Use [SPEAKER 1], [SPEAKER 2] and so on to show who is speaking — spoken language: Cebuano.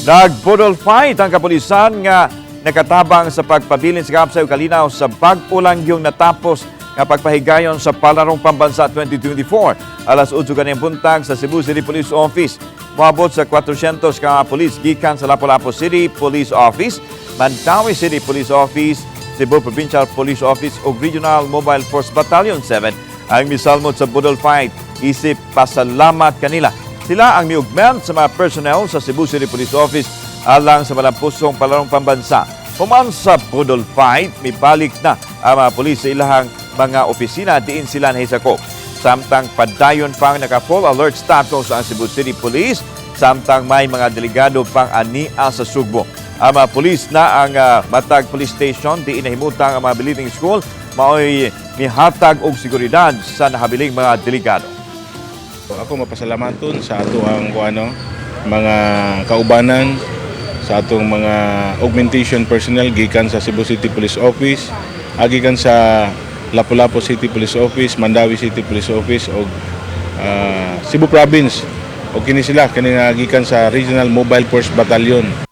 [SPEAKER 1] Nagbudol fight ang kapulisan nga nakatabang sa pagpabilin sa kapsay ug kalinaw sa bag-o lang yung natapos nga pagpahigayon sa Palarong Pambansa 2024 alas 8 kaniyang buntag sa Cebu City Police Office. Moabot sa 400 ka mga pulis gikan sa Lapu-Lapu City Police Office, Mandaue City Police Office, Cebu Provincial Police Office ug Regional Mobile Force Battalion 7 ang misalmot sa budol fight isip pasalamat kanila. Sila ang miugment sa mga personnel sa Cebu City Police Office alang sa malampusong Palarong Pambansa. Human sa budol fight, mibalik na ang mga pulis sa ilahang mga opisina diin sila nahisakop. Samtang padayon pang naka-full alert status ang Cebu City Police, samtang may mga delegado pang ania sa Sugbo. Ang mga pulis na ang matag police station diin nahimutang ang mga believing school maoy mihatag og seguridad sa nahabiling mga delegado.
[SPEAKER 2] Ako mapasalamaton sa ato ang kung ano, mga kaubanan sa atong mga augmentation personnel gikan sa Cebu City Police Office, gikan sa Lapu-Lapu City Police Office, Mandaue City Police Office ug Cebu Province. Og kini sila kini nga gikan sa Regional Mobile Force Battalion.